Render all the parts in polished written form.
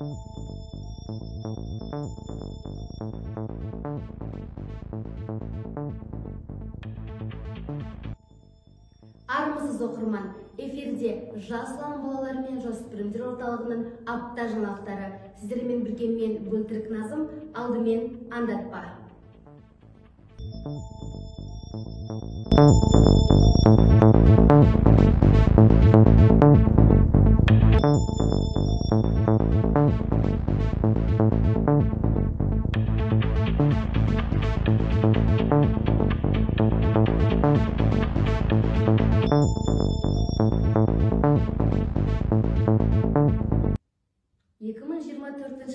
Армысыз оқырман, эфирде Жас ұлан балалар мен жасөспірімдер орталығының апта жаңалықтары. Сіздермен бірге мен Бөлтірік Назым, алдымен аңдатпа.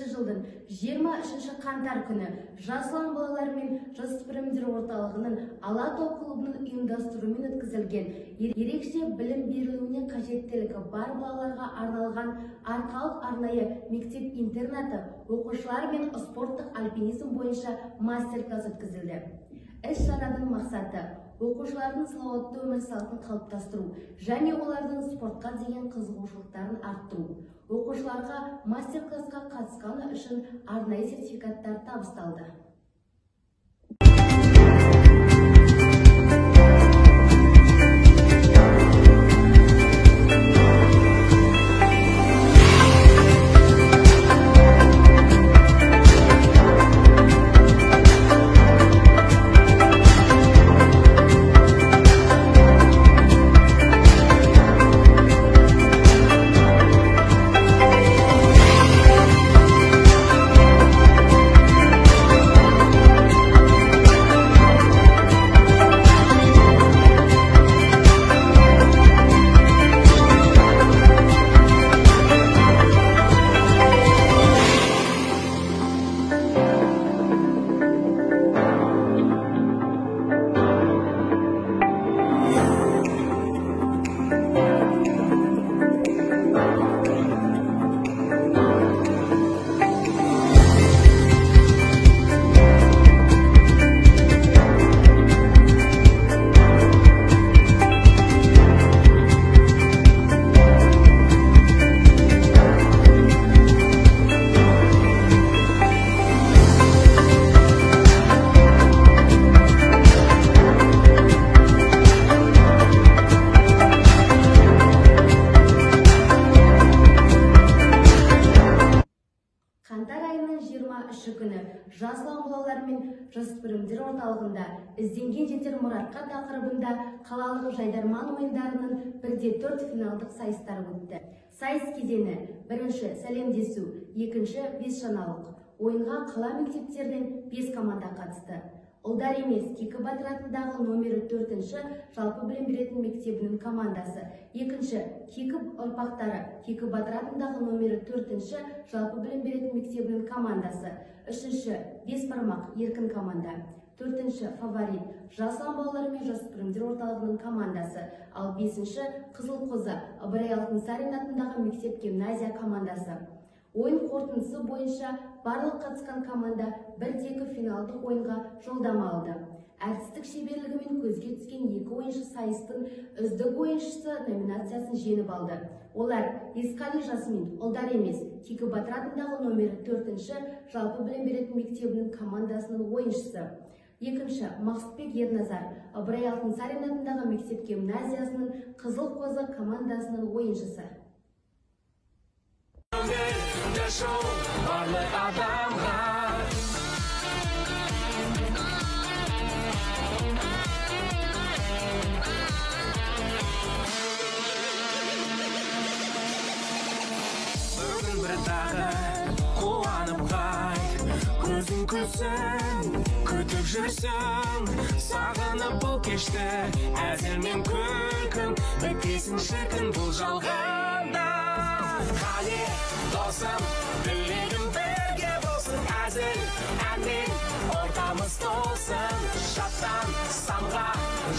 Жылдың 23 қаңтар күні Жас ұлан балалар мен жасөспірімдер орталығының Алатау клубының ұйымдастыруымен өткізілген ерекше білім берілуіне қажеттілігі бар балаларға арналған Арқалық арнайы мектеп-интернаты оқушылар мен спорттық альпинизм бойынша мастер-класс өткізілді. Іс-шараның мақсаты оқушылардың салауатты өмір салтын қалыптастыру және олардың спортқа деген қызығушылықтарын арттыру. Оқушыларға мастер-классқа қатысқаны үшін арнайы сертификаттар табысталды. Күні Жас ұлан балалар мен жасөспірімдер орталығында ізденген жетер мұратқа тақырыбында қалалық жайдарман ойындарының 1-4 финалдық сайыстары өтті. Сайыс кезеңі: бірінші сәлемдесу, екінші бес шаналық. Ойынға қала мектептерінен 5 команда қатысты. Ұлдар емес, Кейкі батыр атындағы номері 4-ші жалпы білім беретін мектебінің командасы. Екінші, Кейкі ұрпақтары, Кейкі батыр атындағы номері 4-ші жалпы білім беретін мектебінің командасы. Үшінші, Бес бармақ, еркін команда. Төртінші, Фаворит, Жас ұлан балалар мен жасөспірімдер орталығының командасы. Ал бесінші, Қызыл қозы, Ыбырай Алтынсарин атындағы мектеп гимназия командасы. Ойын қорытындысы бойынша барлық қатысқан команда 1-2 финалдық ойынға жолдама алды. Әртістік шеберлігімен көзге түскен екі ойыншы сайыстың үздік ойыншысы номинациясын жеңіп алды. Олар Есқали Жасмин, ұлдар емес, Кейкі батыр атындағы номері 4-ші жалпы білім беретін мектебінің командасының ойыншысы. Екінші, Мақсұтбек Ерназар, Ыбырай Алтынсарин атындағы мектеп гимназиясының Қызыл қозы командасының ойыншысы. Барлық адамға бүгін бір тағы қуанып қайт, көзің күлсін, күтіп жүрсің, сағынып бұл кешті әзілмен күлкің бітпесін шіркін бұл жалғанда. Қане досым, тілегім бірге болсын, әзіл әнмен ортамыз толсын, шаттан самға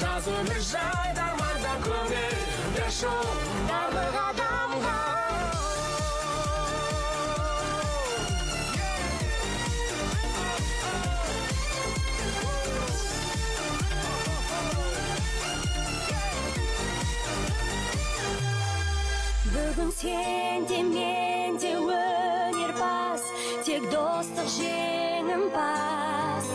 жаз өмір жайдарманда көңілді шоу барлық адамға. Бүгін сен де мен де өнерпаз. Тек достық жеңімпаз.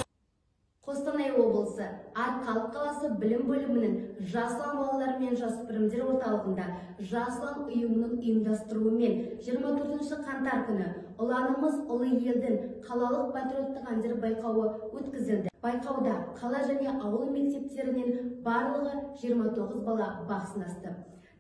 Қостанай облысы Арқалық қаласы білім бөлімінің Жас ұлан балалар мен жасөспірімдер орталығында Жас ұлан ұйымының ұйымдастыруымен 24 қаңтар күні «Ұланымыз ұлы елдің» қалалық патриоттық әндер байқауы өткізілді. Байқауда қала және ауыл мектептерінен барлығы 29 бала бақ сынасты.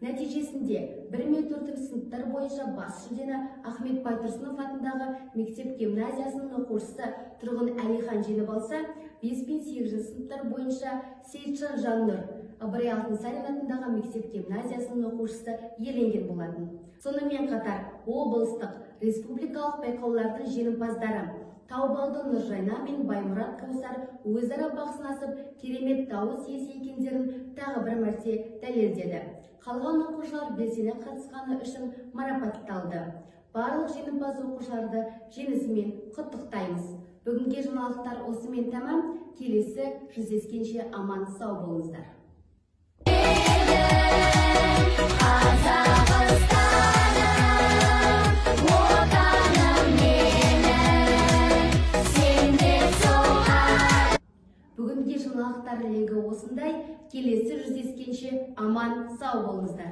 Нәтижесінде 1 мен 4 сыныптар бойынша бас жүлдені Ахмет Байтұрсынов атындағы мектеп гимназиясының оқушысы Тұрғын Әлихан жеңіп алса, 5 пен 8 сыныптар бойынша Сейітжан Жаннұр Ыбырай Алтынсарин атындағы мектеп гимназиясының оқушысы иеленген болатын. Сонымен қатар облыстық, республикалық байқаулардың жеңімпаздары Таубалды Нұржайна мен Баймұрат Кәусар өзара бақ сынасып, керемет дауыс иесі екендерін тағы бір мәрте дәлелдеді. Қалған оқушылар белсене қатысқаны үшін марапатталды. Барлық жеңімпаз оқушыларды жеңісімен құттықтаймыз. Бүгінгі жаңалықтар осымен тәмам. Келесі жүздескенше аман сау болыңыздар. Қазақстаным, отаным менің, сен деп соғар. Бүгінгі жаңалықтар легі осындай. Келесі жүздескенше аман сау болыңыздар.